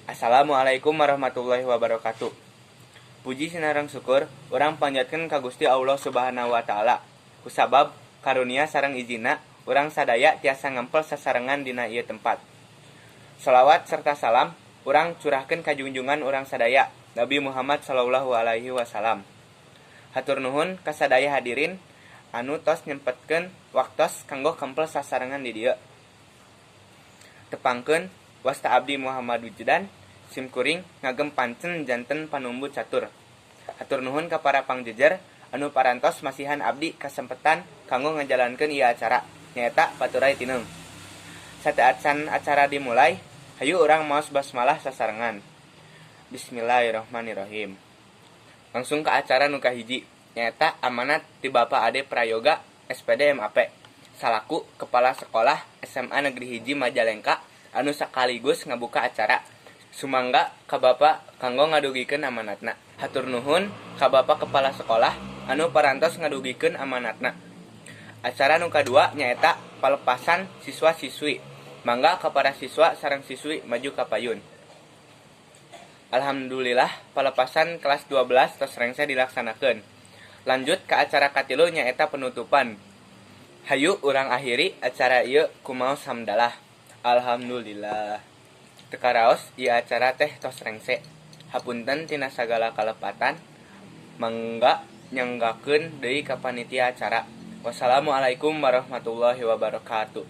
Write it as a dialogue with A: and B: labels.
A: Assalamualaikum warahmatullahi wabarakatuh. Puji sinareng syukur urang panjatkeun ka Gusti Allah Subhanahu wa Ta'ala. Kusabab karunia sareng izinna, urang sadaya tiasa ngempel sasarengan dina ieu tempat. Salawat serta salam urang curahkeun ka junjungan urang sadaya, Nabi Muhammad sallallahu alaihi wasallam. Hatur nuhun ka sadaya hadirin anu tos nyempetkeun waktos kanggo kempel sasarengan di dieu. Tepangkeun, wasta abdi Muhammad Wijdan, sim kuring ngagem pancen janten panumbu catur. Hatur nuhun ka para pangjejer anu parantos masihan abdi kasempetan kanggo ngajalankeun ieu acara, nyaeta Paturay Tineung. Sateuacan acara dimulai, hayu urang maos basmalah sasarengan. Bismillahirrahmanirrahim. Langsung ke acara nu kahiji, nyaeta amanat ti Bapak Ade Prayoga, SPD MAP, salaku Kepala Sekolah SMA Negeri 1 Majalengka anu sekaligus ngabuka acara. Sumangga ka Bapak kanggo ngadugikeun amanatna. Hatur nuhun ka Bapak Kepala Sekolah anu parantos ngadugikeun amanatna. Acara nu kadua nyaeta pelepasan siswa-siswi. Mangga ka para siswa sareng siswi maju ka payun. Alhamdulillah, pelepasan kelas 12 tos rengse dilaksanakeun. Lanjut ke acara katilu, nyaeta penutupan. Hayu urang akhiri acara ieu ku maos hamdalah. Alhamdulillah. Teu karaos ieu acara teh tos rengse. Hapunten tina sagala kalepatan. Mangga nyanggakeun deui ka panitia acara. Wassalamualaikum warahmatullahi wabarakatuh.